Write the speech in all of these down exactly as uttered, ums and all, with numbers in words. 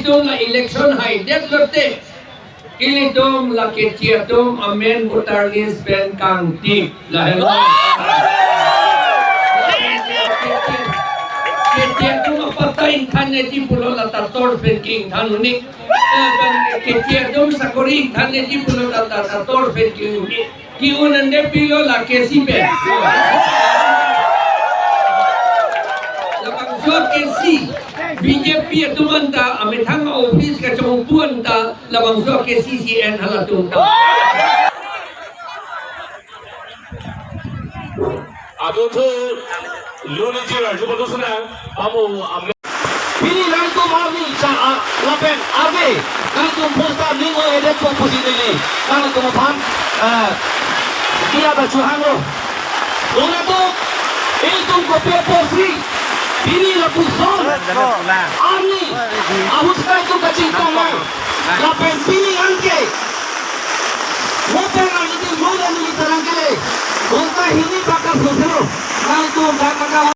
Ilitum la election haidet lote, ilitum la Keche atum amen voter list pen kangtip. Lahelo. Keche atum apatta ingthan nangji pulo lata torch pen ke-ingthan un-e. Eh, pen Keche atum sakori ingthan nangji pulo lata, lata torch pen ke-un-e. Ke-un ante pilo la K C pen. Labangso K C, B J P atum anta, amethang office kachongpu anta, labangso K C C N halatum ta. Ado thu luni jira, jupa tu sana, pamu am- Pini nangtum arni cha, a, lapen ave, nangtum posta ning o-edetpo pusi neli nangtum aphan, eh, diya ta chohanglo. Luna tu, ilitum kopi apotsi, pini lapuson arni ahut sky tu kachingtang nang. Lapen pini anke, mo pen nang ilitum luna neli tarang kele, ghonta hini pakar sosero, nangtum dak maka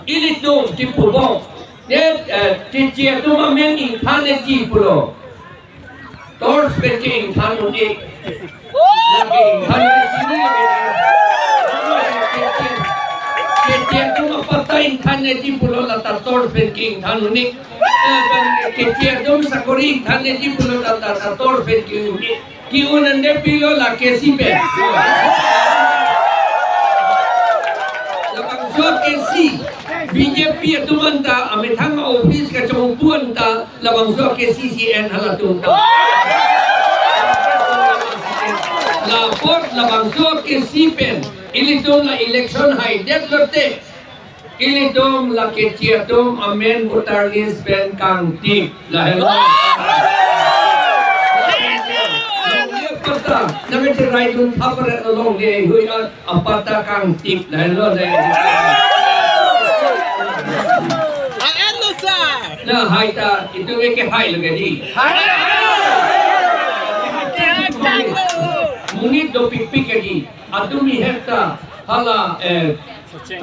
Ilitum kipu bom. Ne, eh, Keche atum amen ingthan nangji pulo. Torch pen ke-ingthan un-e. Lake ingthan nangji ni lake. Keche, Keche atum apatta ingthan nangji pulo lata torch pen ke-ingthan un-e. Eh, pen Keche atum sakori ingthan nangji pulo lata, lata torch pen ke-un-e. Ke-un ante pilo la K C pen. Labangso K C, B J P atum anta, amethang office kachongpu anta, labangso K C C N halatum ta. La apot labangso K C pen, ilitum la election haidet lote, ilitum la Keche atum amen voter list pen kangtip. Lahelo. Longle apatta, nang cherai dun thapret longle hui a, apatta kangtip. Lahelo le. Ang ano sa? Na hai ta, itum ke hai lo ke di. Monit dopikpik ke di. Atum ihek ta, hala, eh,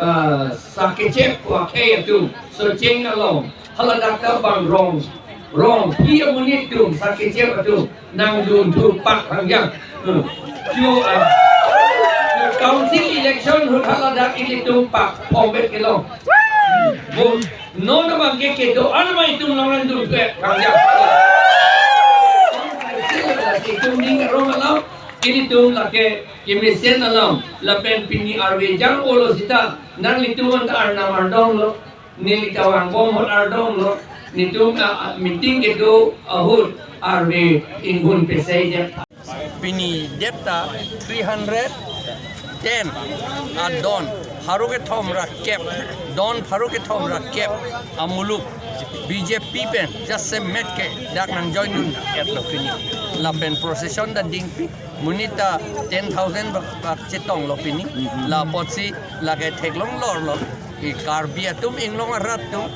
ah, Sakechep akhei atum, Socheng along, hala dak ta bang rong, rong, pi amonit atum, Sakechep atum, nangdunthu pak hangjang. Hmm. Chu, ah, council election ahut hala dak ilitum pak, phombet kelong. Bo, non abang ke kedo-an ma itum along nangdunthu hangjang. Itum ning arong alam, ilitum lake kemesen alam, lapen pini arve jang-olo seta, nanglitum anta arnam ardom lo, neli ta vangbom ahut ardom lo, netum a, a, meeting kedo ahut arve inghun pesai det. Pini det ta three hundred ten adon, pharo kethom ra kep, don pharo kethom ra kep amuluk B J P pen jasemet ke dak nang join dun-et lo pini. Lapen procession ta dingpi, monit ta ten thousand bak, bak chetong lo pini. Mhm. La apotsi lake theklong lor lo. I Karbi atum inglong arat atum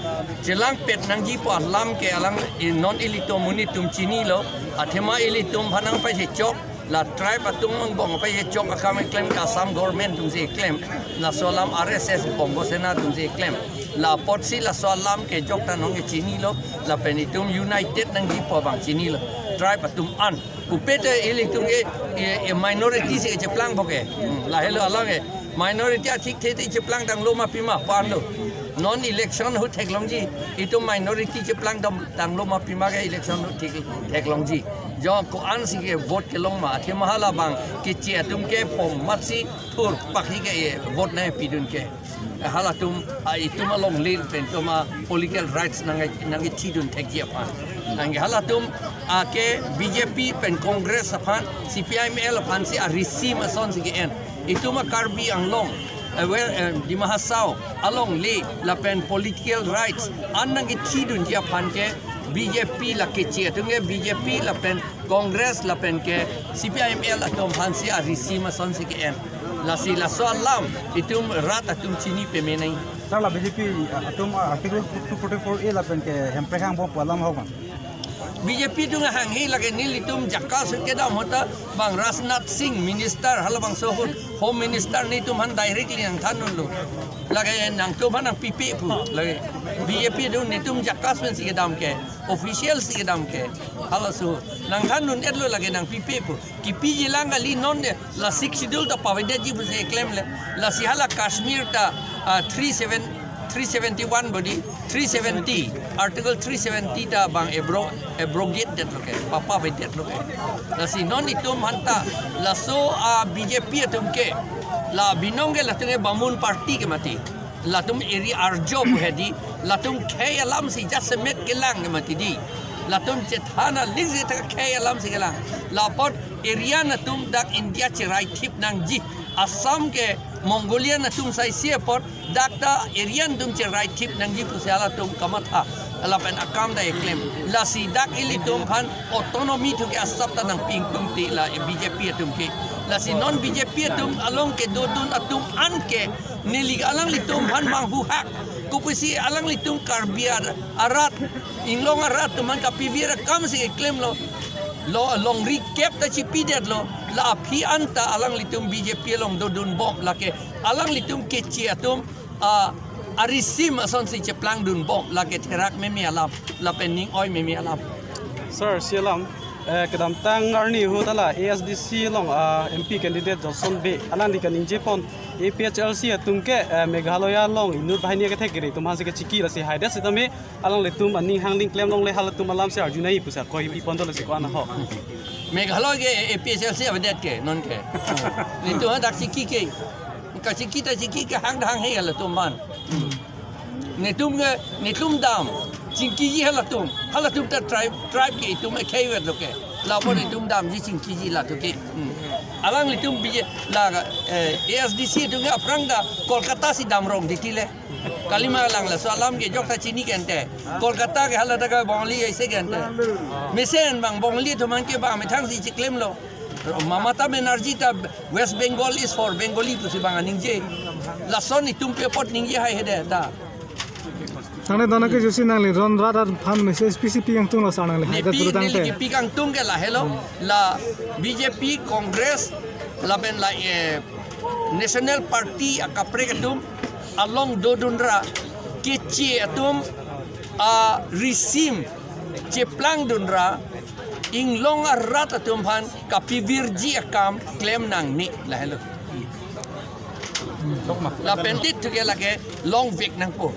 chelangpet nangjipo alam ke alang i non ilitum monit atum chinilo. Athema ilitum aphan nangpachechok, la tribe atum angbong pachechok akam keklem ke Assam government atumsi keklem. Laso alam R S S Bongo Sena atumsi keklem. La apotsi laso alam ke jokta nong ke chinilo. Lapen itum united nangjipo abang chinilo. Tribe atum an. Pupe te ilitum ke, e, e minority si cheplangpo ke. Hmm, lahelo alang ke. Minority athikthe te cheplangtanglo ma pima pu an lo. Non election ahut theklongji. Itum minority cheplangtang, tanglo ma pima ke election ahut thek, theklongji. Jo ko-ansi ke vote kelong ma. Athema hala abang Keche atum ke pom matsi thur pakhi ke e vote nangpidun ke. Halatum, a, itum alongle pen itum a political rights nang, nangkethidun thekji aphan. Anke halatum, a, ke B J P pen Congress aphan, C P I M L aphansi a-regime asonsi ke-en. Itum a Karbi Anglong, a, where, eh, Dima Hasao alongle lapen political rights an nangkethidunji aphan ke B J P la Keche atum ke B J P lapen Congress lapen ke C P I M L atum aphansi a-regime asonsi ke-en. Lasi laso alam itum rat atum chini pame nang. Sir, la B J P atum Article two forty-four A lapen ke hemprek angbong pu alam ahok ma? B J P atum hanghe lake nelitum JACAS kedam ahut ta bang Rajnath Singh minister halabangso ahut Home Minister netum aphan directly nangthan dunlo. Lake nangtum aphan nangpipe pu. Lake B J P atum netum JACAS pensi kedam ke, official si kedam ke. Halaso nangthan dun-etlo, lake nangpipe pu. Kipiji lang kali, non de la Sixth Schedule ta pavedetji pusi klemle. Lasi hala Kashmir ta, ah, three seven, three seventy-one body, three seventy, Article three seventy ta bang abro-, abrogate detlo ke, papavedetlo ke. Lasi non itum aphan ta, laso, ah, B J P atum ke, la binong ke latum ke Bamun party ke mati. Latum eri arjo pu hedi, latum khei alam si jasemet kelang ke mati di. Latum chethan aling si ta khei alam si kelang. Lapot Aryan atum dak India cheraithip nangji. Assam ke Mongolian atum saisi apot dak ta Aryan atum cheraithip nangji pusi halatum kamatha. Lapen akam ta keklem. Lasi dak ilitum aphan autonomy thu ke asap ta nangpi ingtung ti la B J P atum ke. Lasi non B J P atum along kedodun atum an ke neli alanglitum aphan manghuhak. Kopusi alanglitum Karbi ar-, arat, Inglong arat atum aphan kapivir akam si klemlo. Lo longri kep ta chipidetlo. La aphi anta alanglitum B J P along dodunbom, lake alanglitum keche atum, ah, arisim asonsi cheplangdunbom, lake therak meme alam, lapen ning oi meme alam. Sir, si alam, eh, kedamtang arni ahut ta la A S D C along, ah, M P candidate Johnson Bey, alangli kaningjepon A P H L C atum ke, eh, Meghalaya along inut banghini akethek kere atum aphansi kachiki, lasi haidet setame alanglitum aning hangding klem longle, halatum alam si arju nangji pusi akoi pipon do, lasi ko-an ahok. Meghalaya ke A P H L C avedet ke non ke. Netum ha dak chiki ke. Kachiki ta chiki ke hang hanghe halatum aphan. Netum ke, netum dam chingkiji halatum. Halatum ta tribe, tribe ke itum ekheivetlo ke. Lapot itum damji chingkiji latum ke. Hmm. Alanglitum B J, la, eh, A S D C atum ke aphrang ta Kolkata si damrong titi le. Kalima lang, laso alam ke jok ta chini kente. Kolkata ke hala ta ke Bongali aise kente. Mesen bang Bongali atum aphan ke bang methang si chiklemlo. Mamata Banerjee ta West Bengal is for Bengali pusi bang aningje. Lason itum pe apot ningje hai hede ta. Thangnat dona ke josi nangli ron rat aphan message pisi pi kangtunglo sir nangli? Haidet nepi puru tangte neli kipi kangtung ke lahelo, la B J P, Congress, lapen la, eh, National Party akaprek atum along dodunra, keche atum, ah, risim cheplangdunra, Inglong arat atum aphan kapivirji akam klem nangne, lahelo. Lapen dit thu ke lake longvek nangpo.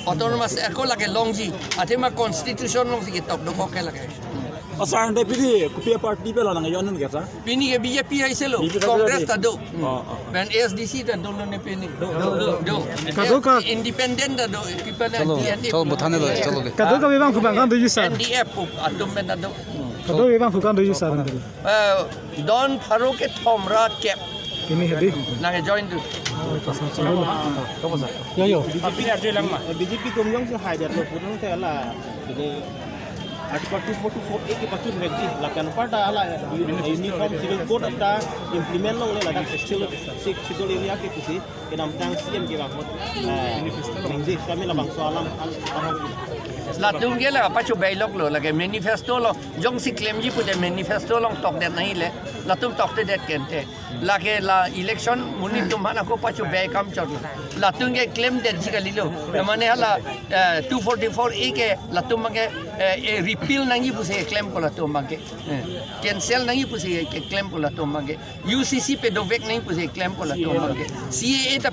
Autonomous ako lake longji. Athema constitution alongsi ketok dokok ke lake. O sir, ante pini kopi party pen lo nangjoin ke sir? Pini ke B J P haiselo, B J P haiselo Congress di. Ta do. Oh, oh. Pen A S D C ta dolo ne pini. Do, do, do. Kado ka- Independent ta do, people Chalo, T N F. Chalo, bothan lo, chalo le. Kado kave abangphu abang kangdoji sir? N D F atum pen ta do. Kado kave abangphu kangdoji sir? Eh, don pharo kethom ra kep. Pini hedi. Nangjoin tu. Oh, to sir, chalo. Yo, yo. B J P arju lang ma. Eh, B J P atum jongsi haidetlo pu tangte la. Ini Article two forty-four A ke pachun vekji. Lapen parta la Uniform Civil Code ta implement longle la Sixth Schedule, Sixth Schedule area ke pusi. Kedamtang C M ke bang ahut, eh, ningje kami labangso alam, al-, alam. Latum ke la pachobeiloklo, lake manifesto lo, jongsi klemji pute manifesto along tokdet nangji le, latum toktedet kente. Lake la election monit atum aphan ako pachobei akam chotlo. Latum ke klemdetji kalilo. Mane hala, eh, two forty-four A ke latum abangke, eh, eh, repeal nangji pusi klempo latum abangke. Eh, cancel nangji pusi klempo latum abangke. U C C padovek nangji pusi klempo latum abangke. C A A ta